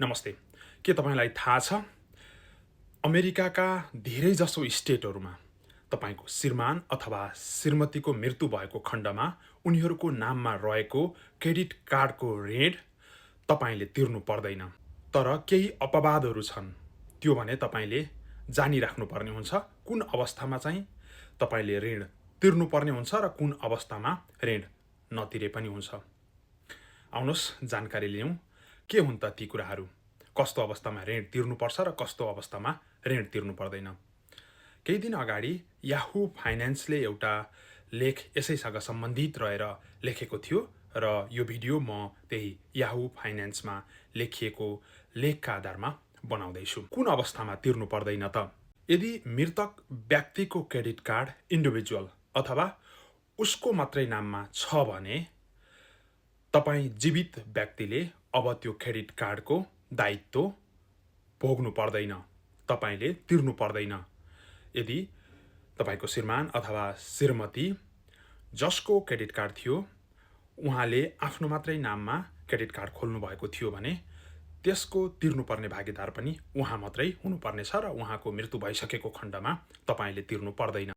नमस्ते। के तपाईलाई थाहा छ अमेरिकाका धेरैजसो स्टेटहरूमा तपाईको श्रीमान अथवा श्रीमतीको मृत्यु भएको खण्डमा उनीहरूको नाममा रहेको क्रेडिट कार्डको ऋण तपाईले तिर्नु पर्दैन। तर केही अपवादहरू छन्। त्यो भने तपाईले जानिराख्नुपर्ने हुन्छ कुन अवस्थामा चाहिँ तपाईले ऋण तिर्नुपर्ने हुन्छ र कुन अवस्थामा ऋण नतिरे पनि हुन्छ। आउनुहोस् जानकारी लियौं के हुन् त ती कुराहरू, कस्तो अवस्थामा ऋण तिर्नुपर्छ र कस्तो अवस्थामा ऋण तिर्नु पर्दैन। केही दिन अगाडि याहू फाइनान्सले एउटा लेख यसैसँग सम्बन्धित रहेर लेखेको थियो र यो भिडियो म त्यही याहू फाइनान्समा लेखिएको लेखका आधारमा बनाउँदैछु। कुन अवस्थामा तिर्नु पर्दैन त? यदि मृतक व्यक्तिको क्रेडिट कार्ड इन्डिभिजुअल अथवा उसको मात्रै नाममा छ भने तपाई जीवित व्यक्तिले अब त्यो क्रेडिट कार्डको दायित्व भोग्नु पर्दैन, तपाईले तिर्नु पर्दैन। यदि तपाईको श्रीमान अथवा श्रीमती जसको क्रेडिट कार्ड थियो उहाँले आफ्नो मात्रै नाममा क्रेडिट कार्ड खोल्नु भएको थियो भने त्यसको तिर्नुपर्ने भागीदार पनि उहाँ मात्रै हुनुपर्ने छ र उहाँको मृत्यु भइसकेको खण्डमा तपाईले तिर्नु पर्दैन।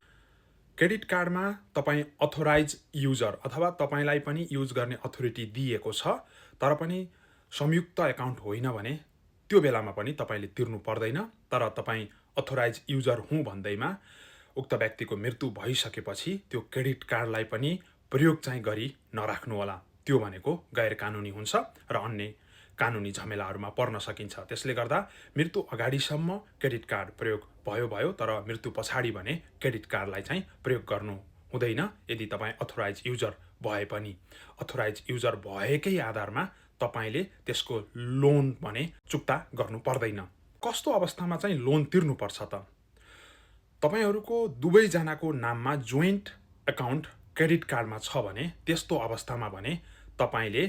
क्रेडिट कार्डमा तपाई अथोराइज युजर अथवा तपाईलाई पनि युज गर्ने अथोरिटी दिएको छ तर पनि संयुक्त एकाउन्ट होइन भने त्यो बेलामा पनि तपाईले तिर्नु पर्दैन। तर तपाई अथोराइज युजर हुँ भन्दैमा उक्त व्यक्तिको मृत्यु भइसकेपछि त्यो क्रेडिट कार्डलाई पनि प्रयोग चाहिँ गरी नराख्नु होला। त्यो भनेको गैर कानुनी हुन्छ र अन्य कानुनी झमेलाहरूमा पर्न सकिन्छ। त्यसले गर्दा मृत्यु अगाडिसम्म क्रेडिट कार्ड प्रयोग भयो तर मृत्यु पछाडि भने क्रेडिट कार्डलाई चाहिँ प्रयोग गर्नु हुँदैन। यदि तपाई अथोराइज युजर भए पनि अथोराइज युजर भएकै आधारमा तपाईले त्यसको लोन भने चुक्ता गर्नु पर्दैन। कस्तो अवस्थामा चाहिँ लोन तिर्नु पर्छ त? तपाईहरुको दुवै जनाको नाममा जोइन्ट एकाउन्ट क्रेडिट कार्डमा छ भने त्यस्तो अवस्थामा भने तपाईले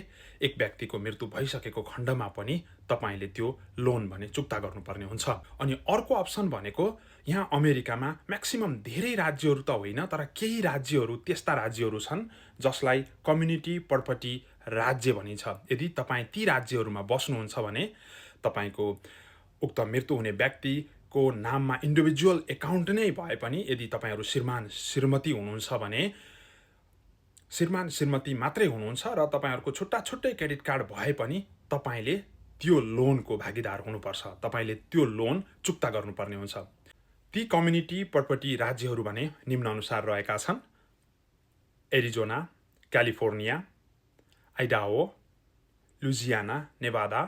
एक व्यक्तिको मृत्यु भइसकेको खण्डमा पनि तपाईले त्यो लोन भने चुक्ता गर्नुपर्ने हुन्छ। अनि अर्को अप्सन भनेको यहाँ अमेरिकामा म्याक्सिमम धेरै राज्यहरू त होइन तर केही राज्यहरू त्यस्ता राज्यहरू छन् जसलाई कम्युनिटी प्रपर्टी राज्य भनिन्छ। यदि तपाई ती राज्यहरूमा बस्नुहुन्छ भने तपाईको उक्त मृत्यु हुने व्यक्तिको नाममा इन्डिभिजुअल एकाउन्ट नै भए पनि यदि तपाईहरु श्रीमान श्रीमती हुनुहुन्छ भने श्रीमान श्रीमती मात्रै हुनुहुन्छ र तपाईहरुको छुट्टा छुट्टै क्रेडिट कार्ड भए पनि तपाईले त्यो लोनको भागीदार हुनुपर्छ। तपाईले त्यो लोन चुक्ता गर्नुपर्ने हुन्छ। ती कम्युनिटी प्रपर्टी राज्यहरू भने निम्न अनुसार रहेका छन्: Arizona, California, Idaho, Louisiana, Nevada,